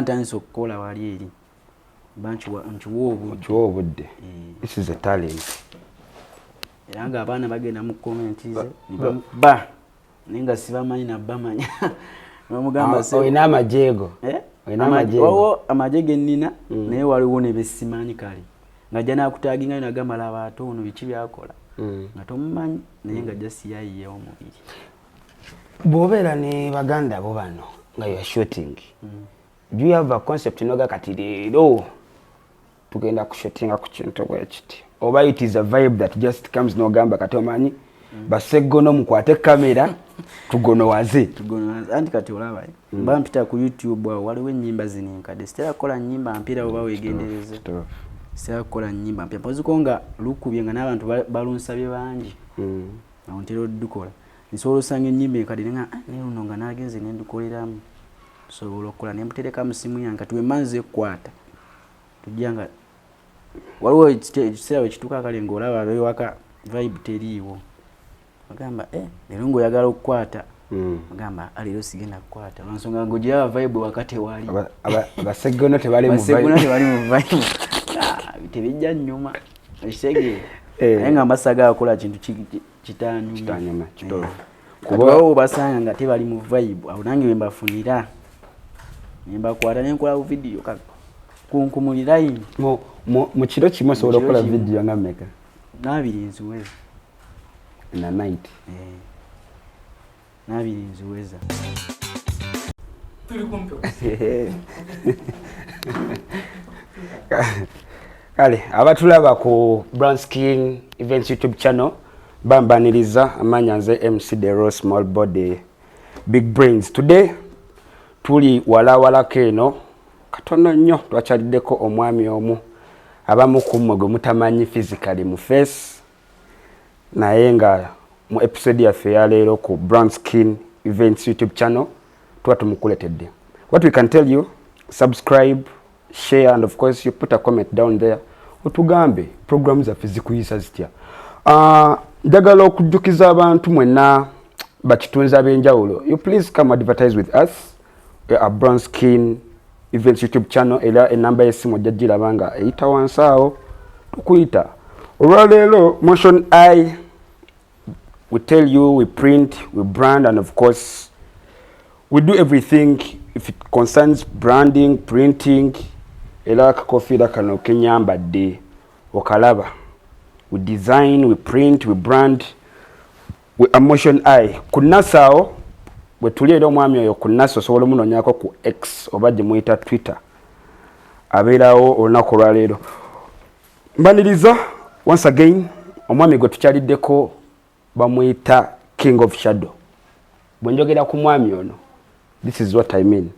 Ntandise okukola wali eri mba nkiwa obudde. Okiwa obudde. Eh. This is a talent. Era nga abaana bagenda mu comment ze ba naye nga sibamanyi nabamanya bamugamba ah, olina amajeego eh? Waliwo amagye gennina mm. Naye waliwo ne besimanyi kale ngajja nakutagingayo nagamba laba ate ono biki byakola mm. Nga tomumanyi naye nga just yayiyewo mubiri. Bw'obeera ne baganda bo bano nga you are shooting, do you have a concept noga kati leero tugenda kushootinga ku kintu bwe kiti, oba it is a vibe that just comes nogamba kati omanyi baseggono mukwate kamera tugonowaze? Anti kati olaba eh? Mba mpita ku YouTube awo waliwo ennyimba zino enkadde. Sitera kukola nnyimba mpira oba wegendereze, sitera kukola nnyimba mpya mpoziko nga lukubye nga n'abantu balunsabye bangi. Awo ntera odukola, nsobola osanga ennyimba enkadde nenga ah, naye luno nga nagenze nendukoleramu, nsobola okukola nembutereka mu simu yange. Kati wemba nze kukwata tujja nga waliwo ekiseera wekituuka kale ngaolaba abewaka vibe teriiwo, ogamba eh, leero ngaoyagala okukwata. Ogamba ah, leero sigenda kukwata lwansonga ngaogiraba vibe waka tewali. Basegono tebali mu vibe, ah, tebijja nyuma ekitegeera eh. Naye nga mbasagala kukola kintu kitanyuma eh. Kuba obasanga nga tebali mu vibe, awo nange wembafunira nembakwata nenkola bu video kunkumulirayi. Mu kiro kimu osobola okukola video nga mmeka? Nabiri nziweza. Na night? Eh. Nabiri nziweza. Tuli kumpi. Kale abatulaba ku Brown Skin Events YouTube channel, bambaniriza amanya nze MC Dero, small body big brains. Today tuli walawalako eno katono nnyo, twakyaliddeko omwami omu abamu ku mmwe gwe mutamanyi physically mu face, naye nga mu episode yaffe eyaleero ku Brown Skin Events YouTube channel tuba tumukuletedde. What we can tell you, subscribe, share and of course you put a comment down there otugambe program zaffe zikuyisa zitya. Njagala okujjukiza abantu mwenna bakitunzi ab'enjawulo, you please come advertise with us. We are Brown Skin Events YouTube channel, era enamba y'essimu ojja giraba nga eyita wansi awo, tukuyita. Olwaleero Motion I we tell you we print, we brand and of course we do everything if it concerns branding, printing. Era akakofiira kano kenyambadde okalaba, we design, we print, we brand. We are Motion I ku Nasaawo bwe tuli, era omwami oyo ku Nasa osobola omunoonyako ku X oba gye muyita Twitter, abeerawo olunaku olwaleero. Mbaniriza once again. Omwami gwe tukyaliddeko bamuyita King of Shadow. Bwe njogera ku mwami ono, this is what I mean.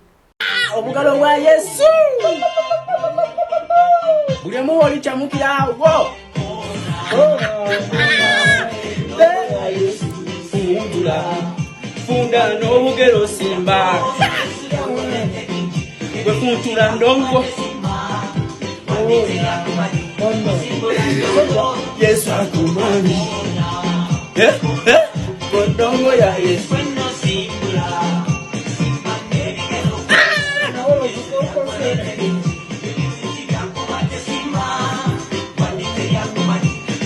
Obugalo bwa Yesu buli omu woli kyamukirawo. Fundula funda n'obugero simba gwe funtula ndongo Yesu akumanyi. Eh, eh, ndongo ya Yesu.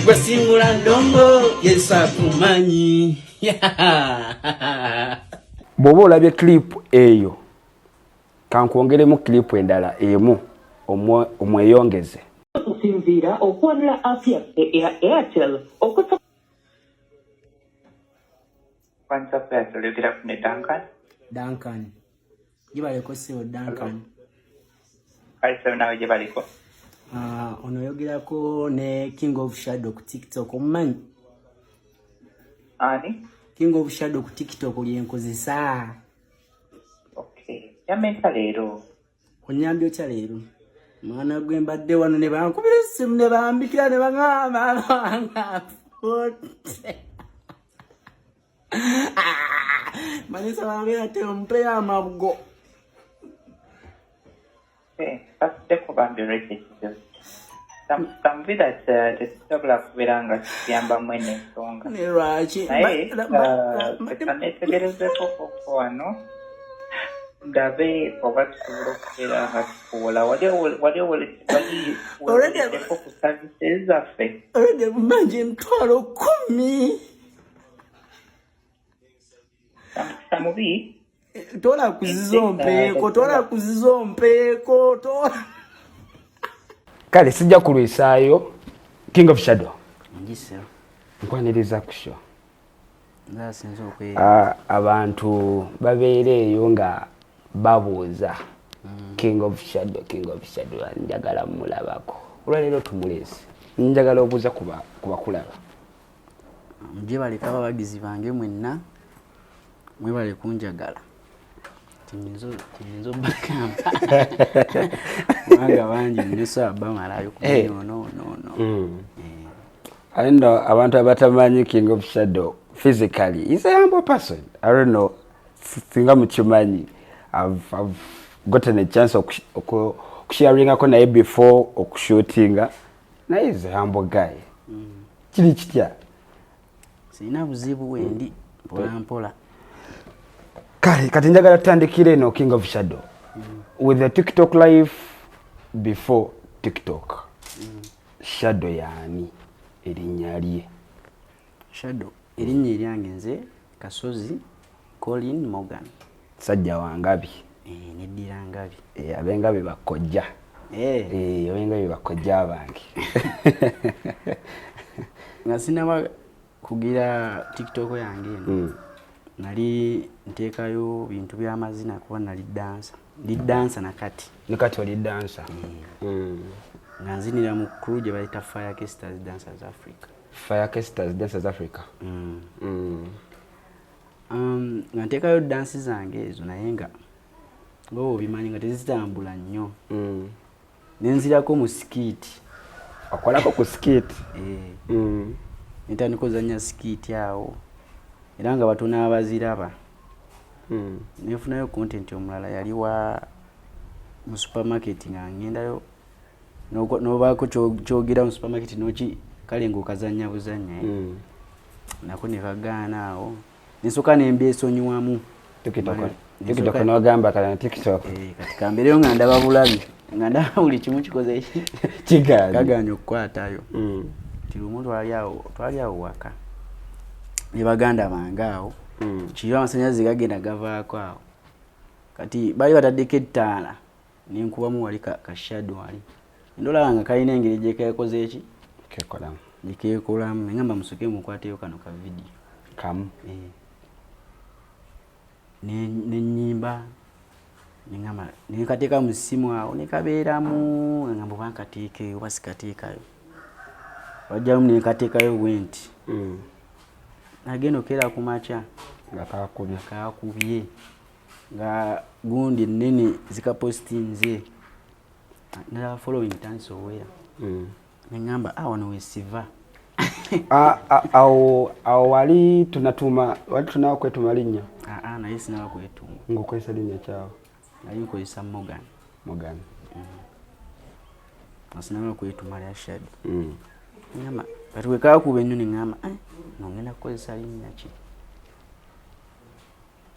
Gwesimula ndongo Yesu akumanyi. Bw'oba olabye clip eyo, kankwongeremu clip endala emu omweyongeze. Okusinziira okwanula app yaffe eya Airtel okusobola Kwanza Airtel, oyogera ne Duncan. Duncan. Gibaleko ssebo Duncan. Kale ssebo, naawe gye baliko. Ah, ono oyogerako ne King of Shadow ku TikTok, omumanyi? Ani? King of Shadow ku TikTok lyenkozesa. Okay. Yameka leero? Onyambye otya leero? Mwana gwe, mbadde wano ne bankubira essimu ne bambikira ne baŋŋamba afudde. Manisa babeera te ompeyo amabugo. Eh, bafuddeko bambi olwekyo ekizibu. Some be that tetusobola kubeera nga tukiyamba mwene ensonga. Ne lwaki? Naye leka neetegerezeko koko wano. Ndabe oba tusobola okubeera nga tukuwola. Wali wali wali Already- wewoleddeko ku services zaffe? Already manja 100,000. Kamukisa mubi. Tola kuzizo mpeeko, tola kuzizo mpeeko, tola. Kale sijja kulwisaayo. King of Shadow, Ngisero. nkwaniriza ku show. Nze asinze okwe. Ah, abantu babeera eyo nga babuuza King of Shadow, King of Shadow, njagala mulabako. Olwaleero tumuleese, njagala obuuza kubakulaba. Mujje baleka abawagizi bange mwenna, mwebale kunjagala. Tinyinza obbagamba kubanga bangi nnyo, so bamalayo. Eh. No, no, no, no. I know abantu abatamanyi King of Shadow physically, he's a humble person. I don't know singa mukimanyi. I've gotten a chance okusharingako naye before okushootinga naye. Is a humble guy. Kiri kitya? Sirina buzibu, wendi mpola mpola. Kale kati njagala tutandikire eno, King of Shadow, with the TikTok life before TikTok. Shadow yaani erinnya lye? Shadow erinnya eryange nze Kasozi Colin Morgan. Sajja wangabi. Eh, neddira Ngabi. Eh, ab'engabi bakojja. Eh, Eh, ab'engabi bakojja bange. Nga sinaba kugira TikTok yange eno, nali nteekayo bintu by'amazina kuba nali dancer, ndi dancer nakati. Ne kati oli dancer. Nga nzinira mu crew gye bayita Fire Casters Dancers Africa. Fire Casters Dancers Africa. Nga nteekayo dansi zange ezo, naye nga oba obimanyi nga tezitambula nnyo. Nenzirako mu skit. Okolako ku skit? Eh, nentandika ozanya skit awo, era nga batono abaziraba. Nenfunayo content omulala yali wa mu supermarket, nga ngendayo nobaako kyogira mu supermarket noki, kale ngaokazanya buzanya, eh. Nako nekagaana awo, nensooka nembyesonyiwamu. TikTok. TikTok nogamba kala TikTok. Eh, kati kambereyo nga ndaba bulabi, nga ndaba buli kimu kikoze ki? Kigaanye. Kaganye okukwatayo. Ti lumu twali awo waka ne baganda bange awo, kiro amasanyalaze gagenda gavaako awo, kati baali bataddeko ettaala, nenkubamu wali ka shadow wali, ndolaba nga kalina engeri gyekekoze eki. Kekolamu. Gyekeekolamu, nengamba musoke mukwateyo kano ka vidiyo. Kamu. Eh. Nenyimba, nengamba nekateeka mu ssimu awo nekabeeramu, ngamba oba nkateekeyo oba sikateekayo, wajjamu nekateekayo bwe nti. Nagenda okeera ku makya nga kakubye. Kakubye nga gundi ennene zikapostinze, nalaba following tandise owera. Neŋŋamba, ah, wano wesiva. Ah, ah, awo wali tunatuma, wali tunawo kwetuma linnya? Aa, naye sinaba kwetuma. Ng'okozesa linnya kyawo? Nali nkozesa Morgan. Morgan. Nga sinaba kwetuma lya Shadow. Ŋŋamba kati wekakuba ennyo, neŋŋamba, "Eh, nongenda kukozesa linnya ki?"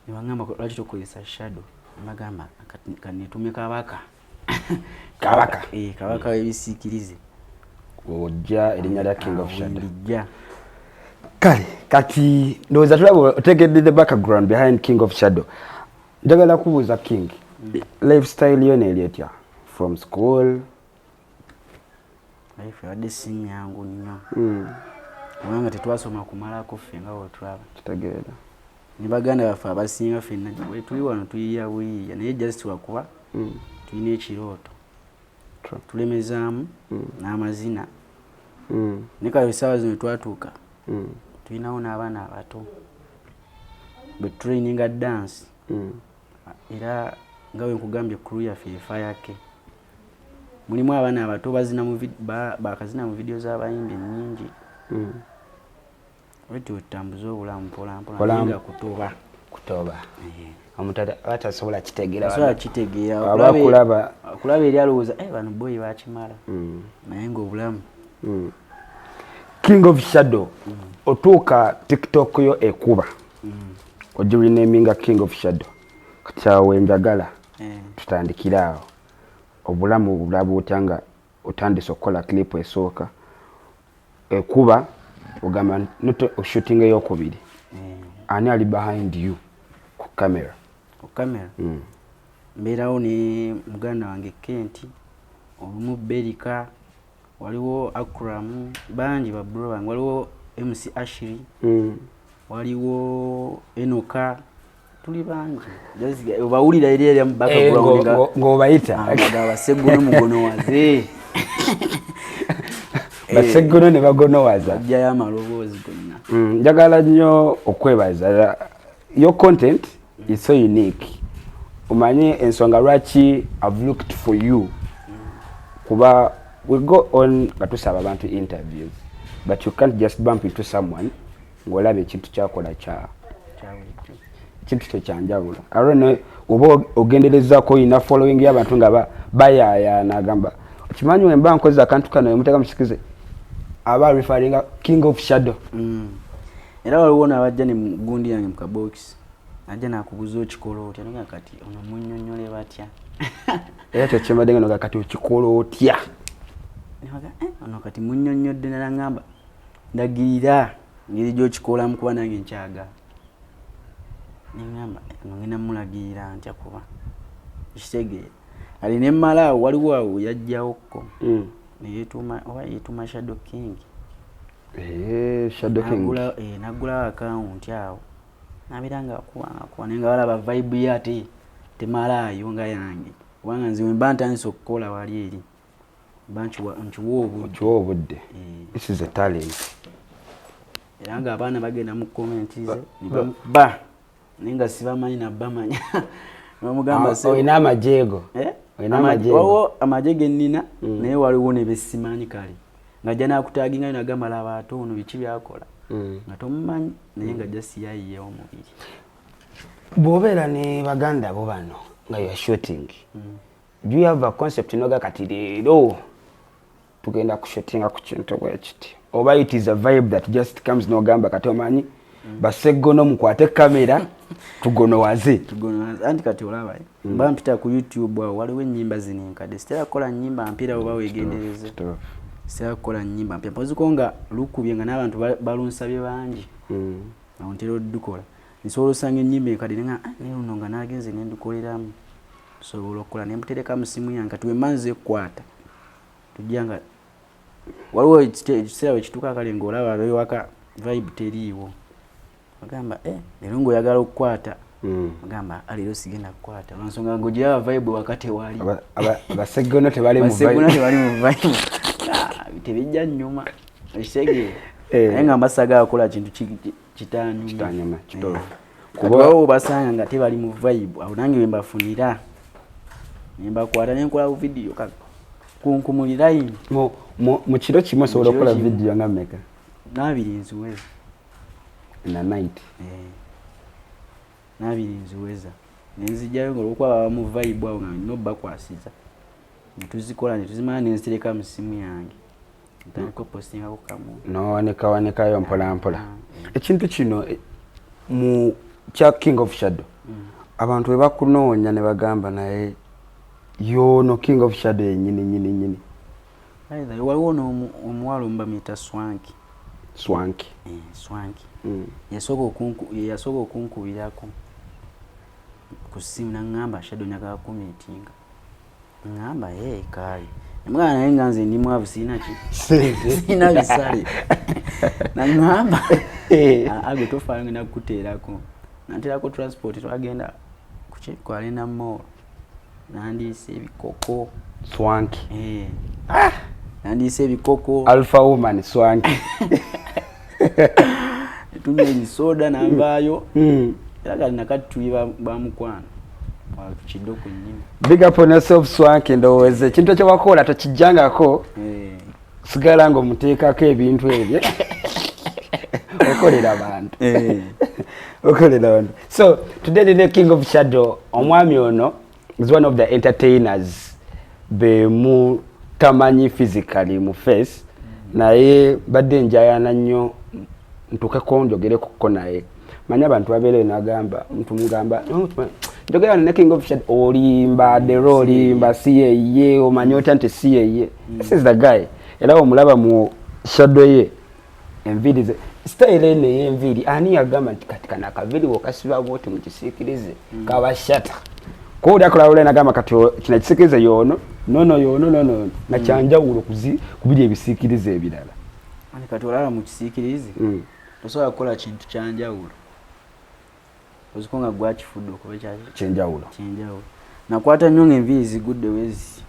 Nebaŋŋamba, lwaki tokozesa Shadow? Nebagamba kanetume Kabaka. Kabaka. Eh, Kabaka w'ebisiikirize. Ojja erinnya lya King of Shadow. Lijja. Kale kati ndowooza tulaba otegedde the background behind King of Shadow. Njagala kubuuza King, lifestyle yo neeri etya from school? Life ebadde si nyangu nnyo, kubanga tetwasoma kumalako ffe nga bwetulaba. Kitegeera. Ne baganda baffe abasinga ffenna we tuli wano tuyiya buyiiya, naye just wakuba tulina ekirooto. Tulemezaamu n'amazina. Ne kale essaawa zino twatuuka, tulinawo n'abaana abato bwe traininga dance. Era nga bwe nkugambye, crew yaffe efayake mulimu abaana abato bazina mu bakazina mu vidiyo z'abayimbi ennyingi. Bwetyo tutambuze obulamu mpola mpola. Mpola. Naye nga kutoba. Kutoba, omuntu aba tasobola kitegeera. Asobola kitegeera. Aba kulaba. Okulaba eri alowooza, "Eh, bano boyi bakimala," naye ngaobulamu. King of Shadow, otuuka TikTok yo ekuba, ogirenaminga King of Shadow. Kati awo enjagala tutandikire awo. Obulamu bulaba otya nga otandise okukola clip esooka ekuba, ogamba note oshooting eyokubiri, ani ali behind you ku camera? Ku kamera mbeerawo ne muganda wange Kenti, olumu Berika, waliwo Akram, bangi babro bange, waliwo MC Ashiri, waliwo Enoka, tuli bangi. Obawulira eri eri mu background ng'obayita. Nga basegono mugonowaze. Basegono ne bagonowaza. Bajjayo amaloboozi gonna. Njagala nnyo okwebaza. Your content is so unique. Omanye ensonga lwaki I've looked for you, kuba we go on nga tusaba abantu interviews, but you can't just bump into someone ng'olaba ekintu kyakola kya ekintu kyo kyanjawulo. I don't know oba ogenderezaako oyina following y'abantu nga bayayaana, agamba okimanyi wemba nkoze akantu kano emuteeka musikize aba referringa King of Shadow. Era waliwo nabajja ne gundi yange mu kabokisi, ajja nakubuza okikola otya, naga kati ono munnyonnyole batya? Era kyo kyembadde nga kati okikola otya? Nebaga, ono kati munnyonnyodde, nalangamba ndagirira ngeri gyokikolamu kuba nange nkyagala. Neŋŋamba, ono ngenda mulagirira ntya kuba ekitegeera ali nemmala awo waliwo awo yajjawokko neyetuuma oba yetuuma Shadow King. Shadow King. Naggulawo akawunti awo nabeera nga akuba nga akuba, naye nga balaba vibe ye ate temalaayo nga yange, kubanga nze wemba ntandise okukola wali eri mba nkiwa obudde. Okiwa obudde. This is a talent. Era nga abaana bagenda mu comment ze nebamukuba, naye nga sibamanyi nabamanya, bamugamba Olina amajeego. Eh? Olina amajeego. Waliwo amagye ge nnina, naye waliwo ne besimanyi kale ng'ajja nakutagingayo nagamba laba ate ono biki byakola nga tomumanyi, naye nga just yayiyewo omubiri. Bw'obeera ne baganda bo bano nga you are shooting, do you have a concept noga kati leero tugenda kushootinga ku kintu bwe kiti, oba it is a vibe that just comes nogamba kati omanyi basegono mukwate kamera tugonowaze? Anti kati olaba mba mpita ku YouTube awo waliwo ennyimba zino enkadde. Sitera kukola nnyimba mpira oba weegendereze, sitera kukola nnyimba mpya mpoziko nga lukubye nga n'abantu balunsabye bangi, awo ntera odukola. Nsobola osanga ennyimba enkadde nenga, "Ah, naye luno nga nagenze nendukoleramu." Nsobola okukola nembutereka mu simu yange. Kati wemba nze kukwata tujja nga waliwo ekiseera wekituuka kale ng'olaba abewaka vibe teriiwo, ogamba, eh, leero ng'oyagala okukwata, ogamba, "Ah, leero sigenda kukwata," lwansonga ng'ogiraba vibe waka tewali. Abasegono tebali mu Basegono vibe. Tebali mu vibe. Ah, tebijja nnyuma, ekitegeera? Eh. Naye nga mbasagala kukola kintu kitanyuma. Kitanyuma, kituufu. Kuba obasanga nga tebali mu vibe, awo nange wembafunira nembakwata nenkola bu video kunkumulirayi. Mu kiro kimu osobola Mu kiro okukola kimu. video nga mmeka? N'abiri nziweza. In a night? Eh. N'abiri nziweza nenzijjayo nga olwokuba baba mu vibe awo nga nina obbakwasiza, netuzikola netuzimala nenzitereka mu simu yange, ntandika opostingako kamu. Nowanekawanekayo mpola mpola. Ah. Ekintu kino mu kya King of Shadow, abantu bwe bakunoonya ne bagamba naye yono King of Shadow yenyini nyini nyini? By the way, waliwo n'omuwala omu bamuyita Swanki. Swanki. Eh, Swanki ye yasooka okunkubirako ku ssimu naŋŋamba, "Shadow, njagala kumeetinga." Ŋŋamba, "Ee, kaali." Namugamba, "Naye nga nze ndi mwavu, sirina ki, sirina bisale." Naŋŋamba, "Ah, gwe tofaayo, ngenda kukuteerako." Nanteerako transport, twagenda kuki ku Arena Mall, nandiisa ebikoko. Swanki? Eh. Nandiisa ebikoko. Alpha woman Swanki. Tunywa ebisoda, nanvaayo. Era kati nakati tuli bamukwano kiddo ku nnyini. Big up on yourself, Swanki. Ndowooza ekintu ekyo wakola tokijjangako. Sigala ng'omuteekako ebintu ebyo, okolera abantu. Okolera abantu. So today the King of Shadow, omwami ono is one of the entertainers bemu tamanyi physically mu face, naye badde njayana nnyo ntukeko njogerekoko naye. Manyi abantu babeereyo nagamba omuntu mugamba, "Oh, Njogera ne King of Shadow, olimba dero, olimba si yeye, omanyi otya nti si yeye? This is the guy. Era omulaba mu shadow ye, enviiri ze, style eno ey'enviiri, ani yagamba nti kati kano akaviiri bw'okasiba bwoti mu kisiikirize kaba shata? Kuoli akola lule nagamba kati kino ekisiikirize yoono, nono yoono, nono nga kyanjawulo ku biri ebisiikirize ebirala. Ani kati olaba mu kisiikirize tosobola kukola kintu kyanjawulo oziko nga gwakifudde okuba kyenjawulo. Kyenjawulo. Nakwata nnyo ng'enviiri zigudde wezi,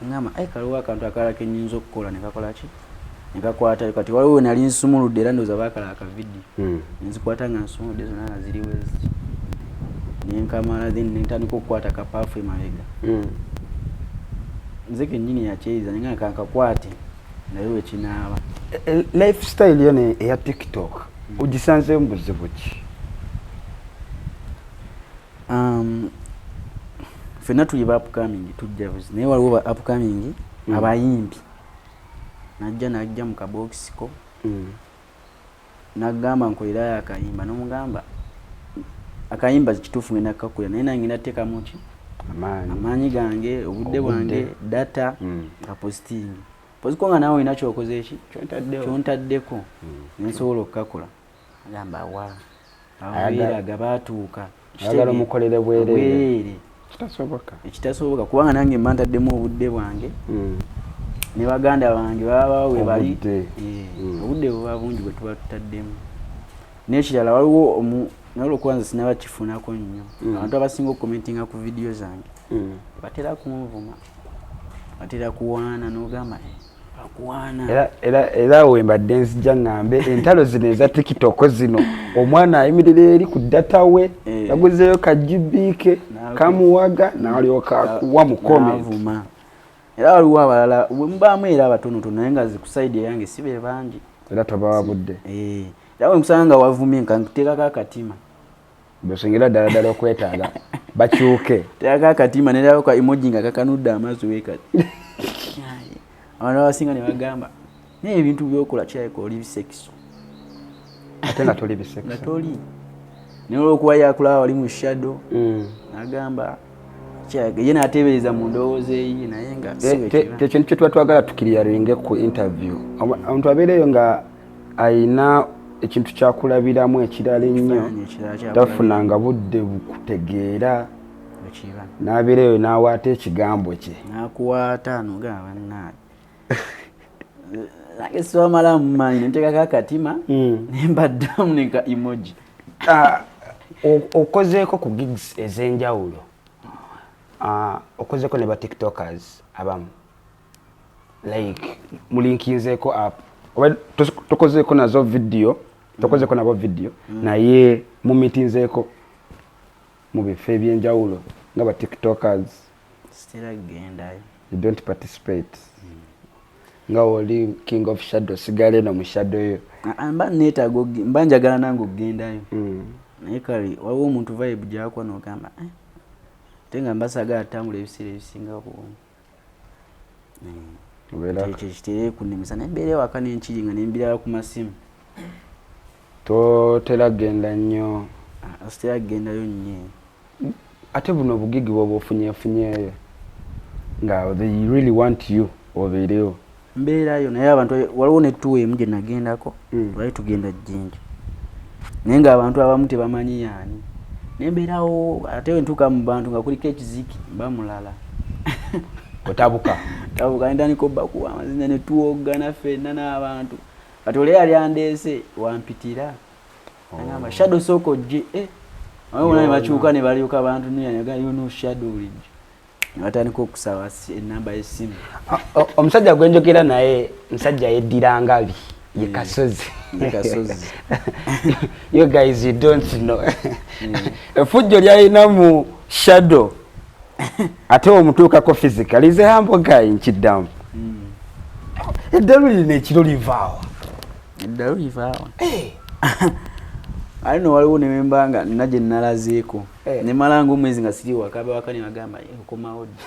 ngamba ai kaliwo akantu akalala kenyinza okukola, nekakola ki, nekakwatayo. Kati waliwo we nali nsumuludde, era ndowooza baakala akavidiyo, nzikwata nga nsumuludde zonna nga ziri wezi, nenkamala, then nentandika okukwata kapaafu emabega. Nze kennyini yakyeyiza nenga kankakwate naye wekinaaba. Lifestyle yo eya TikTok ogisanzeemu buzibu ki? Ffenna tuli ba upcoming, tujja buzi, naye waliwo ba upcoming abayimbi najja mu kabokisi ko, nagamba nkolerayo akayimba, nomugamba akayimba kituufu ngenda kukakolera, naye nange ngenda teekamu ki? Amaanyi. Amaanyi gange, obudde bwange, data, kapositingi poziko nga naawe olina kyokoze eki Kyontaddewo. Kyontaddeko, nensobola okukakola. Agamba wa abeeraga baatuuka. Ayagala omukolere bwereere. Bwereere. Kitasoboka. Ekitasoboka, kubanga nange mba ntaddemu obudde bwange ne baganda bange baba we bali. Obudde. Obudde buba bungi bwe tuba tutaddemu. N'ekirala waliwo naye olwokuba nze sinaba kifunako nnyo, abantu abasinga okukomentinga ku vidiyo zange batera kunvuma, batera kuwaana, n'ogamba "Eh, bakuwaana." Era we mbadde nzija ŋŋambe entalo zino eza TikTok zino, omwana ayimirira eri ku data we, yaguzeeyo ka GB ke kamuwaga, n'alyoka akuwa mu comment. N'avuma. Era waliwo abalala bwe mubaamu era abatonotono, naye nga ku side eyange si be bangi. Era tobawa budde. Era bwe nkusanga nga wavumye, nka nkuteekako akatima. Bwosongerera ddala ddala okwetaaga bakyuke. Teekako akatima nerako ka emoji nga kakanudde amaaso we kati. Abantu abasinga ne bagamba naye ebintu byokola kirabika oli bisekiso. Ate nga toli bisekiso. Nga toli, naye olwokuba yakulaba wali mu shadow, nagamba kirabika ye n'ateebereza mu ndowooza eyiye, naye nga si bwe kiba. Ekintu kye tuba twagala tukiriyaringe ku interview, omuntu abeereyo nga ayina ekintu kyakulabiramu ekirala ennyo, Ekifaananyi ekirala kyakulabiramu. Tafunanga budde bukutegeera, Bwe kiba. N'abeereyo n'awaata ekigambo kye. N'akuwaata nogamba bannange nange sibamalamu maanyi, nenteekako akatima, nembaddamu neka emoji. Ah, okozeeko ku gigs ez'enjawulo. Ah, okozeeko ne ba TikTokers abamu, like mulinkinzeeko up, oba tokozeeko nazo video, tokozeeko nabo video, naye mumitinzeeko mu bifo ebyenjawulo nga ba TikTokers? Sitera kugendayo. You don't participate nga oli King of Shadow, sigala eno mu shadow yo. Ah, ah, mba neetaaga mba njagala nange okugendayo, naye kale waliwo omuntu vibe gyakuwa nogamba "Eh," ate nga mba saagala tutambula ebiseera ebisinga obungi. Obeera Ekyo kitere kunnemesa, naye mbeera ewaka nenkiri nga nembiraba ku masimu. Totera genda nnyo? Ah, sitera kugendayo nnyo. Ate buno obugigi bwoba ofunyefunyeeyo nga they really want you obeerewo? Mbeerayo, naye abantu waliwo ne tour emu gye nagendako, twali tugenda Jjinja, naye ng'abantu abamu tebamanyi yaani, nembeerawo, ate wentuuka mu bantu nga kuliko ekiziki mba mulala. Otabuka. Tabuka, nentandika obbakuwa amazina, ne tuwoggana ffenna n'abantu. Kati oli yali andeese wampitira, agamba Shadow sooka ojje. Eh, abamu bonna ne bakyuka ne balyoka bantunulira, ne bagamba, "You know Shadow bulijjo," ne batandika okusaba enamba y'essimu. Omusajja gwe njogera naye musajja yeddira ngabi, ye Kasozi. Ye Kasozi. You guys, you don't know efujjo lyalina mu shadow, ate omutuukako physically is a humble guy. Nkiddamu, eddalu lino ekiro livaawa? Eddalu livaawa? Ali no waliwo ne wemba nga nina gye nalazeeko, nemala nga omwezi nga siri waka, abawaka ne bagamba, "Eh, okomawo ddi?"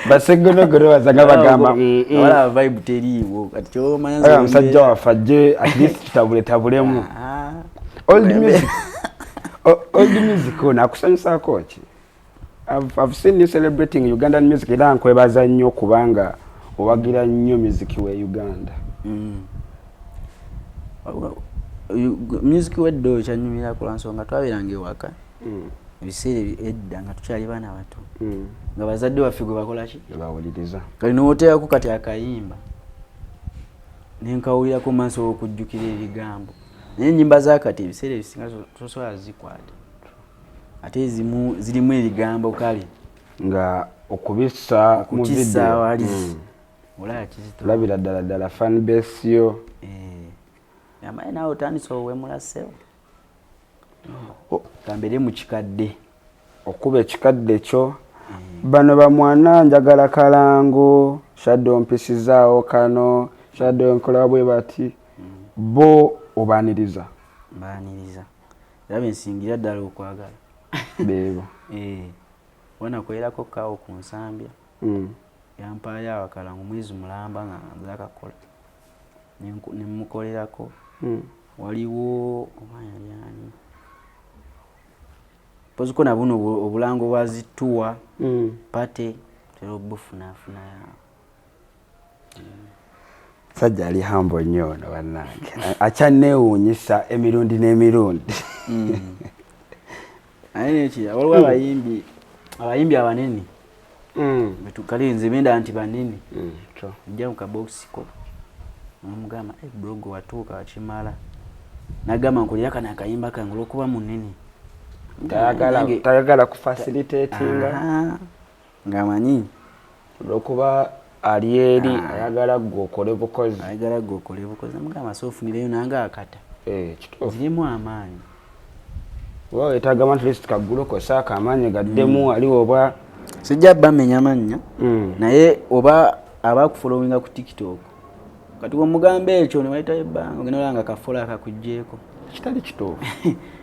Basegonogono basanga bagamba, Walaba vibe teriiwo kati kyomanya. "Aya, musajja waffe ajje at least tutabule tabulemu." Ah. Old music, old music ono akusanyusaako ki? I've seen you celebrating Ugandan music, era nkwebaza nnyo kubanga owagira nnyo music we Uganda. Music wedda oyo kyanyumirako lwa nsonga twabeeranga ewaka ebiseera edda nga tukyali baana bato, nga bazadde baffe gwe bakola ki? Bawuliriza. Kali nowoteerako kati akayimba nenkawulirako maaso okujjukira ebigambo, naye ennyimba za kati ebiseera ebisinga tosobola zikwata, ate ezimu zirimu ebigambo kale nga okubissa mu okukissa video. Wali olaba kizito. Olabira ddala ddala fan base yo. Eh, amaye naawe otandise owemulasewo kambeere mu kikadde. Okuba ekikadde kyo, bano bamwana njagala kalango Shadow mpisizaawo kano Shadow nkola bwe bati, bo obaaniriza? Mbaaniriza, era bensingira ddala okwagala. Beebo. Eh, wanakolerako kawo ku Nsambya, yampaayo awakalango mwezi mulamba nga nzakakola, nemukolerako. Waliwo oba yali ani poziko na buno obulango bwa zituwa pate tera obufunafunayo. Sajja ali humble nnyo ono bannange, akyanneewuunyisa emirundi n'emirundi. Naye nekira waliwo abayimbi abanene, kale nze benda nti banene, ojja mu kabokisi ko nomugamba, "Eh, bro, gwe watuuka wakimala." Nagamba, "Nkolera kano akayimba kange," olwokuba munene. Tayagala kufacilitatinga. Aha, ng'amanyi. Olwokuba ali eri ayagala gwe okole bukozi. Ayagala gwe okole bukozi. Namugamba, "So ofunireyo nange akata." Eh, kituufu. Zirimu amaanyi. Oba weetagamu at least kagulokosaako amaanyi gaddemu aliwo oba. Sijja bamenya mannya, naye oba abakufollowinga ku TikTok, kati womugamba ekyo ne wayitayo ebbanga, ogenda olaba nga kafola akakugjeeko. Kitali kituufu.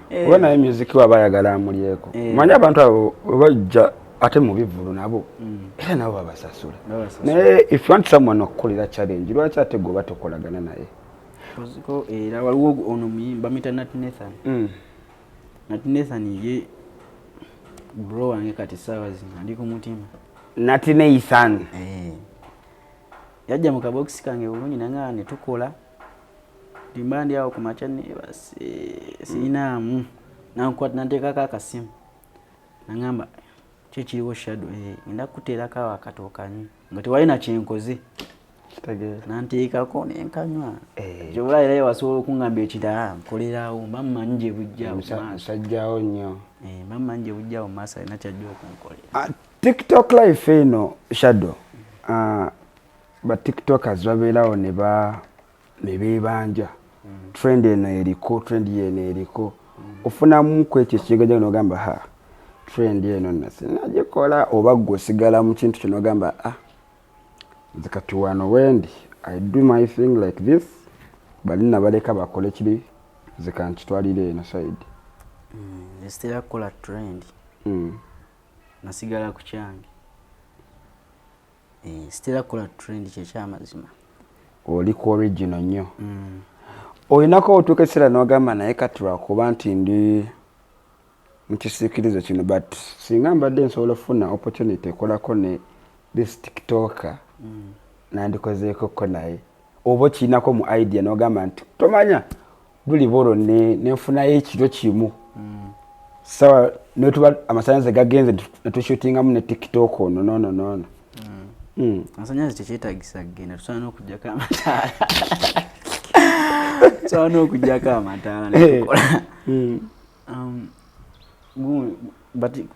Eh. Oba naye music we aba ayagala amulyeko. Eh. Manyi abantu abo bajja ate mu bivvulu nabo, era nabo babasasula. Babasasula. Naye if you want someone okukolera challenge, lwaki ate gwe oba tokolagana naye? Koziko era waliwo ono muyimbi bamuyita Nat Nathan. Nat Nathan ye bro wange kati saawa zino ali ku mutima. Nat Nathan. Eh. Yajja mu kabokisi kange bulungi nanga ne tukola, ndimba ndi awo ku makya nebase sirinaamu, nankwata nanteekako akasimu nangamba, "Ki ekiriwo, Shadow? Eh, ngenda kukuteerako awo akatookanywe," nga tewali nakyenkoze. Kitegeera. Nanteekako nenkanywa. Eh. Kyobula era wasobola okuŋŋamba ekirala nkolerawo, mba mmanyi gye bujja mu maaso. Musajjawo nnyo. Eh, mba mmanyi gye bujja mu maaso alina kyajja okunkolera. Ah, TikTok life eno, Shadow, ba TikTokers babeerawo ne ba ne beebanja trend eno eriko, trend eno eriko, ofunamu ku ekyo ekigaja nogamba, "Ha, trend eno nno sinagikola," oba gwe osigala mu kintu kyo nogamba, "Ah, nze kati wano wendi, I do my thing like this, bali nabaleka bakole kiri, nze kankitwalire eno side"? Nze sitera kukola trend. Nasigala ku kyange. Eh, sitera kukola trend, kyekyamazima. Oli ku original nnyo. Olinako otuuka ekiseera n'ogamba, "Naye kati lwakuba nti ndi mu kisiikirize kino, but singa mbadde nsobola okufuna opportunity ekolako ne this TikToker, nandikozeekoko naye," oba okirinako mu idea n'ogamba nti tomanya luliba olwo nenfunayo ekiro kimu sawa netuba amasanyalaze gagenze netushutingamu ne TikTok ono nono nono? Amasanyalaze tekyetagisa kugenda, tusobola n'okuggyako amataala, tusobola n'okuggyako amataala netukola.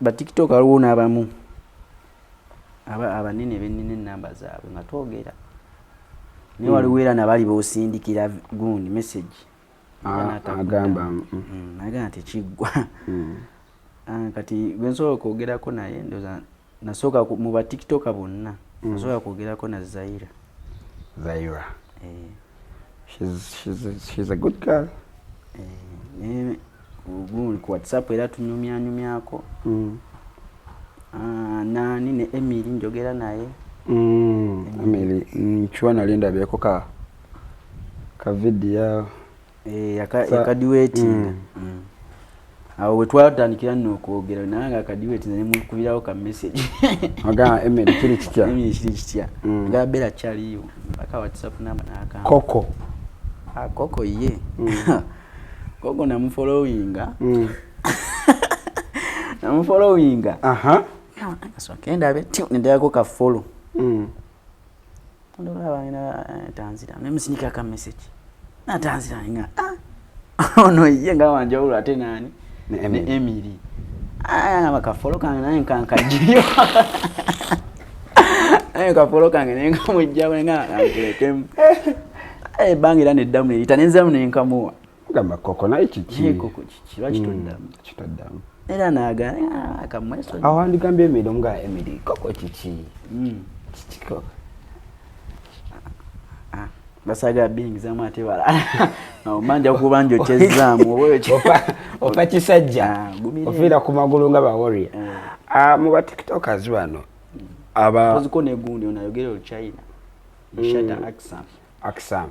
Ba TikTok waliwo n'abamu abanene benina enamba zaabwe nga twogera, naye waliwo era nabali bosindikira gundi message. Ah, agamba, Agamba tekiggwa. Ah, kati gwensobola okwogerako naye, ndowooza nasooka mu ba TikToker bonna nasooka kwogerako na Zaira. Zaira. Eh, She's a good girl. Eh, naye gundi ku WhatsApp era tunyumyanyumyako. Ah, nani ne Emily njogera naye. Emily, nkiwa nali ndabyeko ka video. Eh, yakaduetinga. Awo we twatandikira nno okwogera naye nga akaduetinga nemukubirawo ka message. Agamba Emily kiri kitya? Emily kiri kitya? Nga Bella kyaliyo mpaka WhatsApp number n'akamba. Koko. Ah, Koko ye. Koko namufollowinga. Namufollowinga. Aha. Kenda be nendako ka follow. Ndolaba ngina tanzira nemusindika ka message. Natanzira nga ah ono ye nga wanjawulo ate nani? Ne Emily. Ne Emily. Ah bakafollow kange naye nkankajiyo. Naye kafollow kange naye nkamujjawo nga nkulekemu. Ebbanga era neddamu neriyita nenziramu nenkamuwa. Gamba Koko naye kiki? Naye Koko kiki? Lwaki toddamu? Kitoddamu. Era naagaana akamweso. Awo wandigambye Emily omugaa Emily Koko kiki? Kiki Koko? Basaga biyingizamu ate balala. Awo mba nja kuba njokyezaamu oba ekyo. Ofa kisajja. Ah, gumire. Ofiira ku magulu nga ba warrior. Mu ba TikTokers bano aba Koziko ne gundi ono ayogera Oluchina. Shata Aksam. Aksam.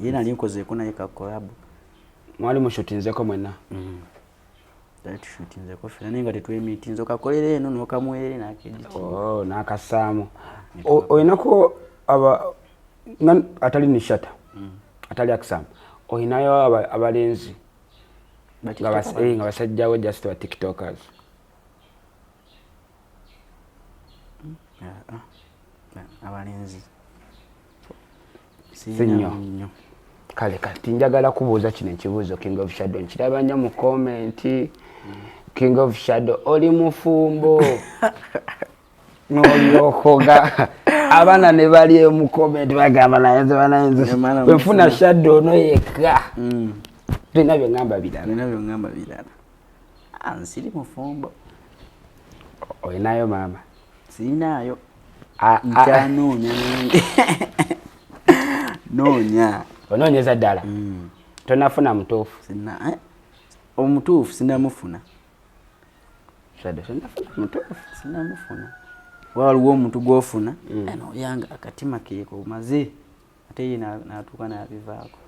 Ye nali nkozeeko naye ka collab. Mwali mushutinzeko mwenna? Twali tushutinzeko ffenna naye nga tetwemiitinze, okakolera eno n'okamuweerera n'akediti. Oh, n'akasaamu. Olinako aba nga atali ni Shata. Atali Aksam. Olinayo abalenzi Ba nga TikTokers? Nga basajjawo just ba TikTokers. Abalenzi. Si nnyo. Nnyo. Kale kati njagala kubuuza kino ekibuuzo King of Shadow. Nkiraba nnyo mu comment. King of Shadow oli mufumbo. N'olyokoga. Abaana ne bali mu comment bagamba naye nze banaye nze. Ne mwana Bwe nfuna mufumbo. Shadow ono yekka. Tulina bye ŋŋamba birala. Tulina bye ŋŋamba birala. Ah, nsiri mufumbo. Olinayo maama? Sirinaayo. Nkyanoonya nange. Noonya. Onoonyeza ddala? Tonafuna mutuufu? Sina, omutuufu sinamufuna. Shadow, sinafuna mutuufu. Sinamufuna. Waliwo omuntu gw'ofuna, eno yanga akatima keeko omaze ate ye n'atuuka n'abivaako.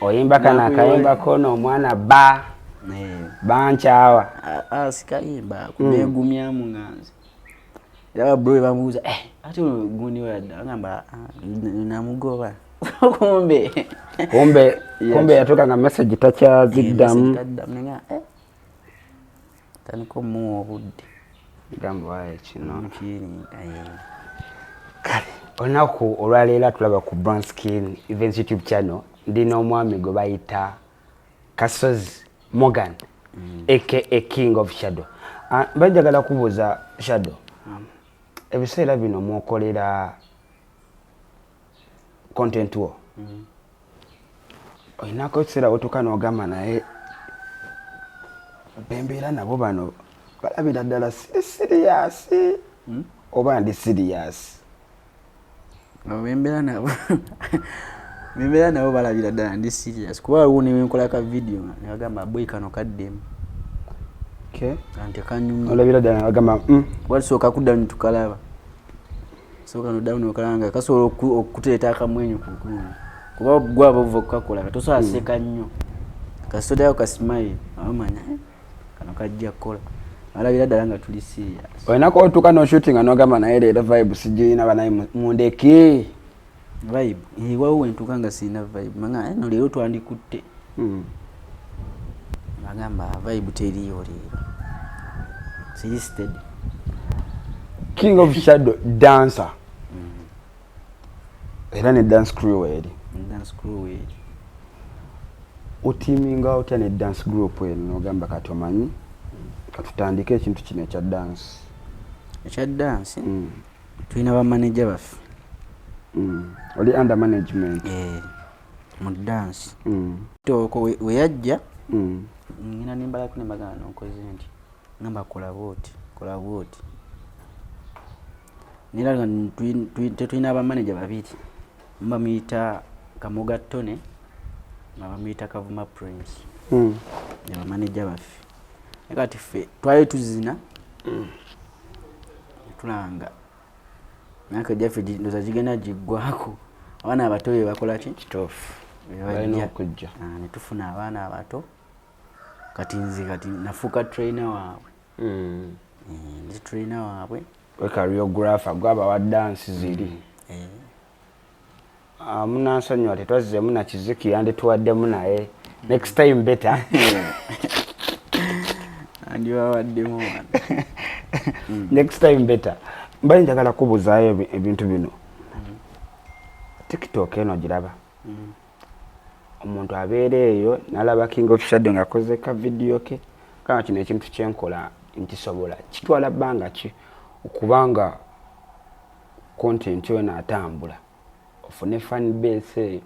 Oyimba kano Nakuyoya. akayimba kono omwana ba bankyawa. Sikayimba ako, neegumyamu nga nze. Era ba bro bamubuuza, ate ono gundi we yadda? Agamba, namugoba. Kumbe. Kumbe, Yes. kumbe yatuuka nga message takyaziddamu. Message taddamu, nenga, tandika omuwa obudde. Gamba waayo kino. Mukirinda, Kale, olunaku olwaleero tulaba ku Brown Skin Events YouTube channel, ndi n'omwami gwe bayita Kasozi Morgan, aka King of Shadow. Mba njagala kubuuza Shadow, ebiseera bino mwokolera content wo, olinako ekiseera wotuuka n'ogamba naye bembeera nabo bano balabira ddala siri serious oba ndi serious? Abo bembeera nabo balabira ddala ndi serious, kuba waliwo ne wenkola ka video nga ne bagamba boy kano kaddemu. Okay. Nga tekanyumye. Olabira ddala bagamba, Kuba tusooka kuddamu ne tukalaba. Sooka noddamu n'okalaba nga kasobola okukuteeta akamwenyu ku gundi. Kuba gwe aba ova okukakola nga tosobola seka nnyo. Kasita oddayo ka smile, omanya, kano kajja kukola. Balabira ddala nga tuli serious. Olinako otuuka n'oshootinga n'ogamba naye leero vibe sigirina banaye mundeke. Vibe, waliwo wentuuka nga sirina vibe. Manga, no leero twandikutte. Bagamba vibe teriiyo leero. Siri steady. King of Shadow dancer. Era ne dance crew eri. Dance crew eri. Otiiminga otya ne dance group eno n'ogamba kati omanyi katutandike ekintu kino ekya dance? Ekya dance? Tulina ba manager baffe. Oli under management? Mu dance. Tooko we yajja, ngenda nembalako ne mbagamba nonkoze nti ngamba kola bw'oti, kola bw'oti. Nera nga tetulina ba manager babiri. Omu bamuyita Kamoga Tone, nga bamuyita Kavuma Prince. Ne ba manager baffe. Naye kati ffe twali tuzina, tulaba nga myaka gyaffe ndowooza gigenda giggwako. Abaana abato be bakola ki? Kituufu. Balina okujja. Ah, ne tufuna abaana abato. Kati nze kati nafuuka trainer waabwe. Ndi trainer waabwe. We choreographer gwaba wa dance ziri. Ah, munansonyiwa tetwazzeemu na kiziki, yandituwaddemu, naye next time better. Andibawaddemu wano. Next time better. Mbali njagala kubuzaayo ebintu bino. TikTok eno giraba, omuntu abeera eyo nalaba King of Shadow ng'akoze ka video ke kama kino, ekintu kyenkola nkisobola. Kitwala bbanga ki okubanga content ono atambula ofune fan base eyo?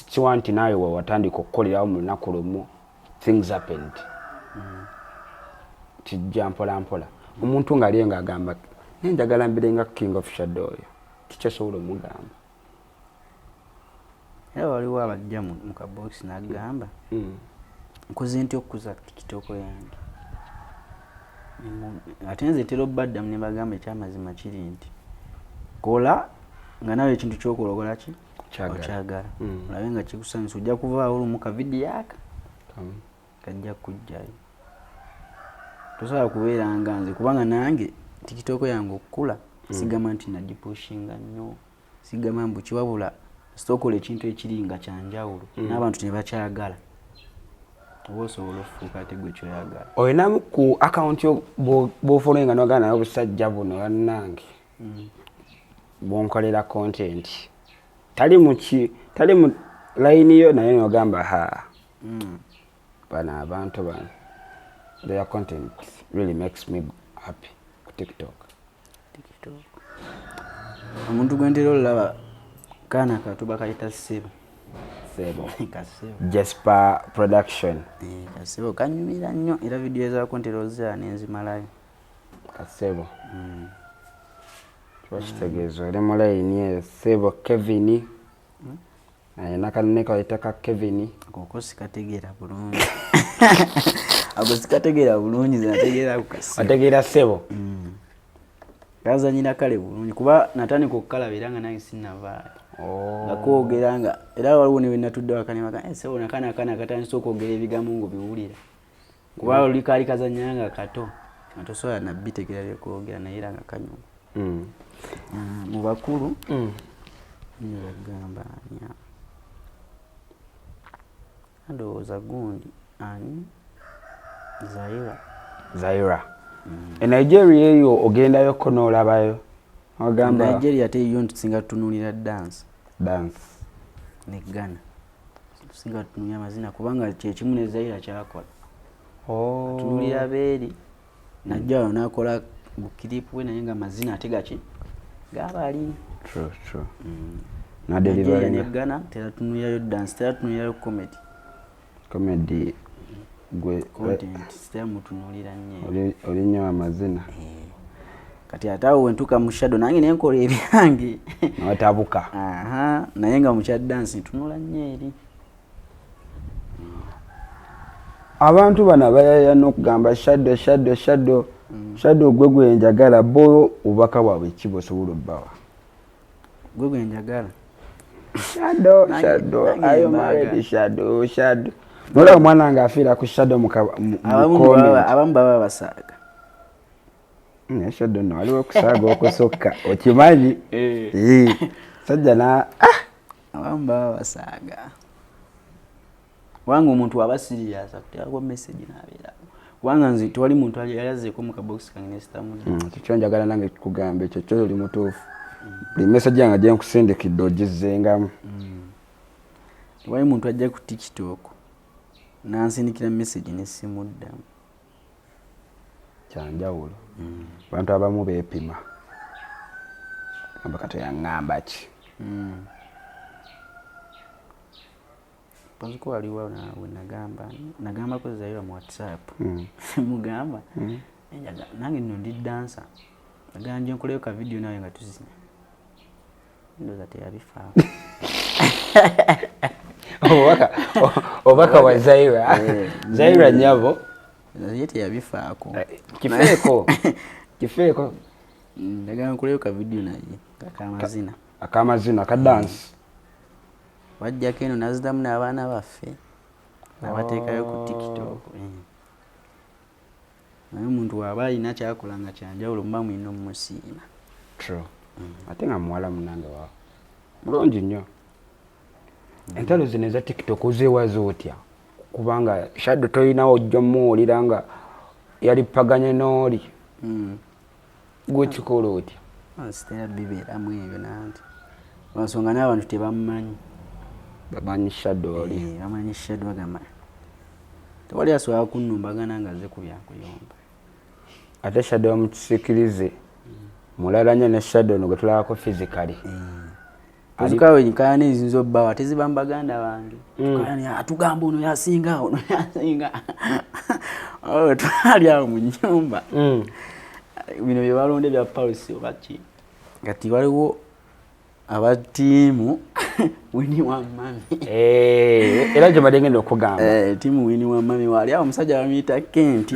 Kiwa nti naawe we watandika okukolerawo mu lunaku lumu things happened, kijja mpola mpola. Omuntu ng'aliyo ng'agamba naye njagala mbire nga King of Shadow oyo, kikyosobola omugamba? Era waliwo abajja mu kabokisi n'agamba, "Nkoze ntya okukuza TikTok yange?" Ate nze ntera obbaddamu ne bagamba, ekyamazima kiri nti kola nga nawe ekintu kyokola okola ki? Okyagala. Okyagala. Olabe nga kikusanyusa, ojja kuvaawo olumu ka video aka kajja kujjayo. Tosobola kubeera nga nze, kubanga nange TikTok yange okukula sigamba nti nagipushinga nnyo, sigamba mbu kiwabula sitokola ekintu ekiri nga kyanjawulo n'abantu ne bakyagala, oba osobola okufuuka ate gwe kyoyagala. Olinamu ku akawunti bw'ofollowinga nogana naye obusajja buno bannange bwonkolera content, tali muki, tali mu layini yo, naye nogamba, "Ha, bano abantu bano, their content really makes me happy ku TikTok"? TikTok, omuntu gwe ntera olaba kaana kato bakayita Ssebo. Sebo. Kasebo. Jasper Production. Eh, Kasebo kanyumira nnyo, era video zaako ntera ozira nenzimalayo. Kasebo kiba kitegeeza oli mu layini eyo. Sebo Kevin ayina kanene kayita ka Kevin. Ako sikategeera bulungi, ako sikategeera bulungi, nze nategeera ku Kasebo. Otegeera Sebo. Kazanyira kale bulungi, kuba natandika okukalaba era nga nange sinnavaayo. Oh. Nga kwogera nga era waliwo ne wenatudde waka ne baga, "Eh, Sebo nakana akaana katandise okwogera ebigambo ng'obiwulira," kuba oli kaali kazanyira nga kato nga tosobola nabitegeera byekwogera, naye era nga kanyuma. Ah, mu bakulu nyinza okugamba ani awo? Ndowooza gundi ani, Zaira. Zaira e Nigeria eyo ogendayoko n'olabayo ogamba? Nigeria ate yo ntusinga tutunuulira dance. Dance. Ne Ghana tusinga tutunuulira amazina, kubanga kyekimu ne Zaira kyakola. Oh. Tunuulira beeri, najja wano nakola bu clip we, naye nga mazina ate gaki gabali. True, true. Nigeria ne Nadeliveringa. Ghana teratunulirayo dance, teratunulirayo comedy. Comedy gwe Content siteramutunuulira nnyo. Oli nnyo amazina. Eh. Kati ate awo wentuuka mu Shadow nange nenkola ebyange. Notabuka. Aha, naye nga mukya dance ntunula nnyo eri. Abantu bano abayaya n'okugamba Shadow, Shadow, Shadow, Shadow, gwe gwe njagala, bo obubaka bwabwe ki bwosobola obbawa? Gwe gwe njagala. Shadow, Shadow, ayo married, Shadow, Shadow, nolaba omwana nga afiira ku Shadow mu Abamu comment. Abamu baba basaaga. Naye Shadow nno waliwo okusaaga okusukka, okimanyi? Eh, sajja na ah! Abamu baba basaaga, kubanga omuntu aba serious akuteekako message nabeerawo, kubanga nze tewali muntu yali azzeeko mu kabokisi kange nesitamudde. Ekyo kyo njagala nange kukugamba, ekyo kyo oli mutuufu. Buli message yange gye nkusindikidde ogizzengamu. Tewali muntu ajja ku TikTok nansindikira message nesimuddamu. Kyanjawulo, abantu abamu beepima, gamba kato yaŋŋamba ki. Mpoziko waliwo we nagamba, nagambako Zaira mu WhatsApp, mugamba, "Nange nno ndi dancer, agamba nje nkoleyo ka video nawe nga tuzina." Ndowooza teyabifaako. Obubaka wa Zaira. Zaira nyabo. Ye teyabifaako. Kifeeko, kifeeko. Ndagala nkoleyo ka video naye akamazina. Akamazina ka dance. Wajjako eno nazitamu n'abaana baffe nabateekayo ku TikTok. Naye omuntu waaba alina kyakola nga kyanjawulo, muba mulina omumusiima. True. Ate nga muwala munange wa mulungi nnyo. Entalo zino eza TikTok ozeewaza otya? Kubanga Shadow tolinawo ojja muwulira nga yalipaganye n'oli. Gwe kikola otya? Sitera bibeeramu ebyo nanti lwansonga n'abantu tebamumanyi. Bamanyi Shadow oli. Bamanyi Shadow, bagamba tewali asobola kunnumbagana nga azze ku byakuyomba. Ate Shadow mukisiikirize mulala nnyo ne Shadow ono gwe tulabako physically. Ozikawe nkaana eziyinza obbawa teziba mu baganda bange. Tukaayana, atugamba ono yasinga, ono yasinga. Twali awo mu nnyumba, bino bye balonda ebya Pulse oba ki, kati waliwo aba ttiimu Winnie wa Mami. Era gye mbadde ngenda okugamba. Ttiimu Winnie wa Mami, wali awo omusajja bamuyita Kenti.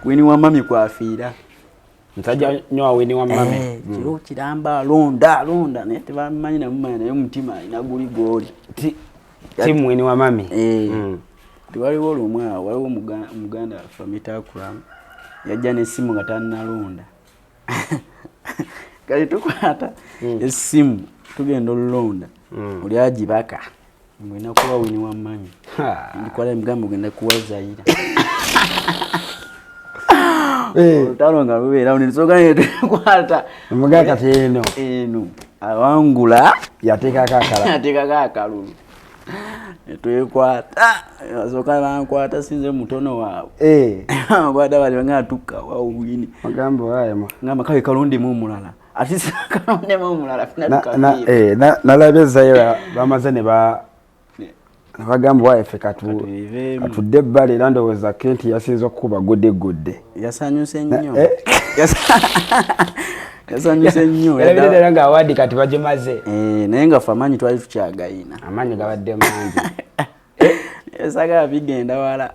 Winnie wa Mami kwafiira. Musajja nnyo wa Winnie wa Mami. Kiro kiramba alonda alonda, naye tebamanyi namumanya, naye omutima alina guli gwoli. Ttiimu Winnie wa Mami. Tewaliwo olumu awo waliwo muganda waffe bamuyita Akram, yajja n'essimu nga tannalonda. Kati tukwata essimu tugenda olulonda, oli agibaka ngenda kuwa Winnie wa Mami, ndikwala emugamba ogenda kuwa Zaira. Olutalo nga lubeerawo netusooka netukwata. Omuganda kati eno eno awangula yateekako akalulu. Yateekako akalulu netwekwata, basooka bankwata sinze mutono waabwe, bankwata bali nga tukka wa Winnie. Ogamba waayema. Ngamba kale kalondemu omulala, ate kalondemu omulala. Nalabye Zaira bamaze ne bagamba waaye ffe katudde ebbali, era ndowooza Kenti yasinze okukuba gudde gudde. Yasanyuse nnyo, yasanyuse nnyo. Erabire ddala nga award kati bagimaze. Naye nga ffe amaanyi twali tukyagayina. Amaanyi gabadde mangi. Sagala bigenda wala,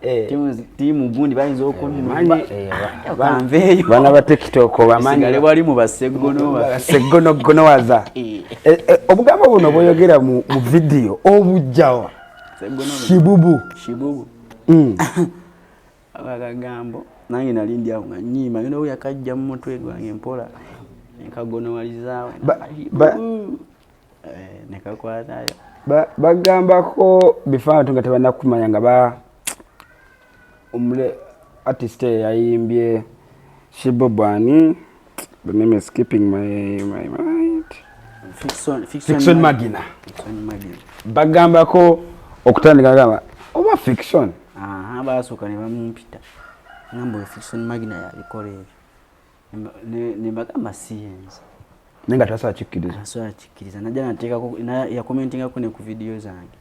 tiimu gundi bayinza okunvanveeyo. Bana ba TikTok bamanyi wali mu baseggono. Baseggonogonowaza. Obugambo buno bwoyogera mu vidiyo obujjawa? Shibubu. Shibubu akagambo nange nali ndi awo nga nyiima ngenda oya kajja mu mutwe gwange mpola nekagonowalizaawo nekakwatayo. Bagambako bifaananyi nga tebanakumanya nga ba omule artist eyayimbye Shibubu ani? The name is skipping my mind. Fickson Magina. Bagambako okutandika gamba oba Fickson. Basooka ne bamumpita ngamba oyo Fickson Magina yabikola ebyo, ne bagamba siyenza. Naye nga tasobola kikkiriza. Asobola kikkiriza, najja nateekako yakomentingako ne ku vidiyo zange,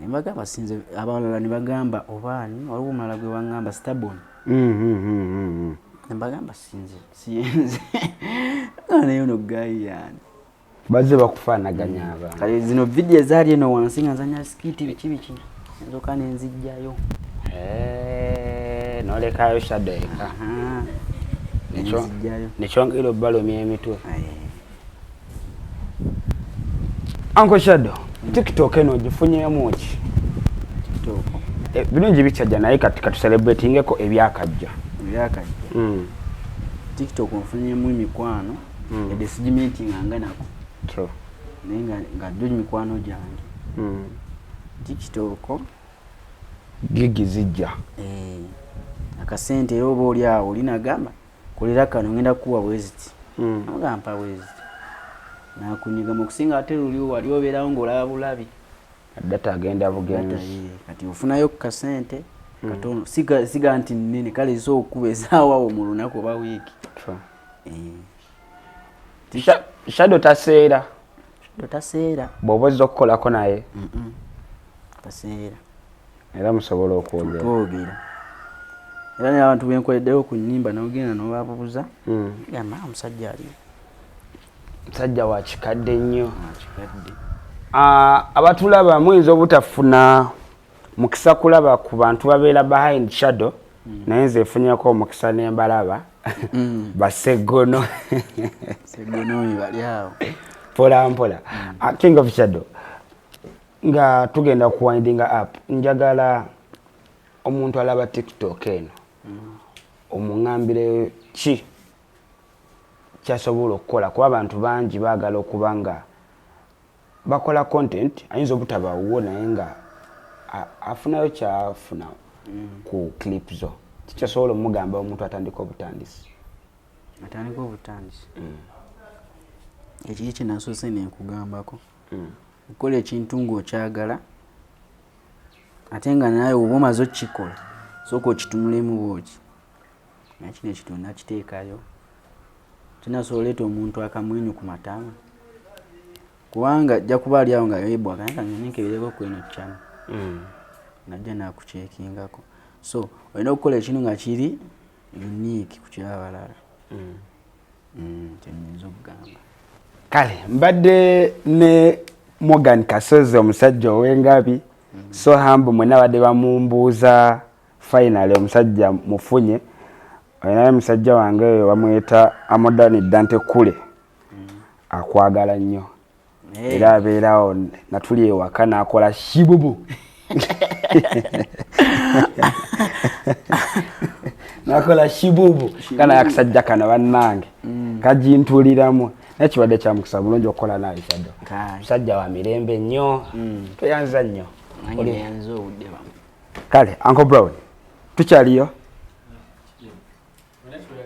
nebagamba sinze. Abalala ne bagamba obaani, waliwo omulala gwe baŋŋamba Stabon, nebagamba sinze, siyenze, naye ono guy yani. Bazze bakufaanaganya abantu. Kale zino vidiyo ezaali eno wansi nga nzanya skit biki biki, nzoka nenzijjayo. Nolekayo Shadow eka. Nenzijjayo. Nekyongera obbalumya emitwe. Uncle Shadow, TikTok eno ogifunyemu ki? Birungi bikyajja, naye kati katucelebratingeko ebyakajja. Ebyakajja. TikTok nfunyemu emikwano, yadde sigimeetinganga nako, naye nga jjo mikwano gyange. TikTok Gigi zijja. Akasente era oba oli awo olinagamba kolera kano ngenda kukuwa bweziti, agamba mpa bweziti, nakunyigamu okusinga ate luli wali obeerawo ng'olaba bulabi. Data agenda bugenzi. Kati ofunayo ku kasente katono, siga nti nnene, kale zisobola okukuba ezaawawo mu lunaku oba wiiki. Shadow taseera. Shadow taseera. Bw'oba ozza okukolako naye? Taseera. Era musobola okwogera? Twogera, era naye abantu benkoleddeyo ku nnyimba nogenda nobabuuza, gamba omusajja ali Musajja wa kikadde nnyo. Kikadde. Abatulaba muyinza obutafuna mukisa kulaba ku bantu babeera behind Shadow, naye nze efunyeko omukisa nembalaba. Basegono. Segono bali awo. Mpola mpola. King of Shadow, nga tugenda ku winding up, njagala omuntu alaba TikTok eno omuŋambire ki kyasobola okukola, kuba abantu bangi baagala okuba nga bakola content ayinza obutabawo, naye nga afunayo kyafuna ku clip zo. Kikyasobola omugamba omuntu atandika obutandisi? Atandika obutandisi, ekiri kyenasoose nenkugambako, okukola ekintu ng'okyagala, ate nga naye oba omaze okukikola, sooka okitunulemu bwoki, naye kino ekintu nakiteekayo kinasobola oleeta omuntu akamwenyu ku matama, kubanga ajja kuba ali awo nga yebwa kanenkebereko kweno channel, najja nakukyekingako. So olina okukola ekintu nga kiri unique ku kyabalala. Kyenyinza okugamba. Kale mbadde ne Morgan Kasozi, omusajja ow'engabi, so humble. Mwena badde bamumbuuza, finally omusajja mufunye. Olinayo musajja wange oyo bamweta Amodani Dante Kule, akwagala nnyo era abeerawo natuli ewaka n'akola shibubu, nakola shibubu kana akasajja kano bannange kajintuliramu. Naye kibadde kyamukisa bulungi okukola naye Shadow. Musajja wa mirembe nnyo, toyanza nnyo. Nange neyanza obudde bamu. Kale Uncle Brown, tukyaliyo.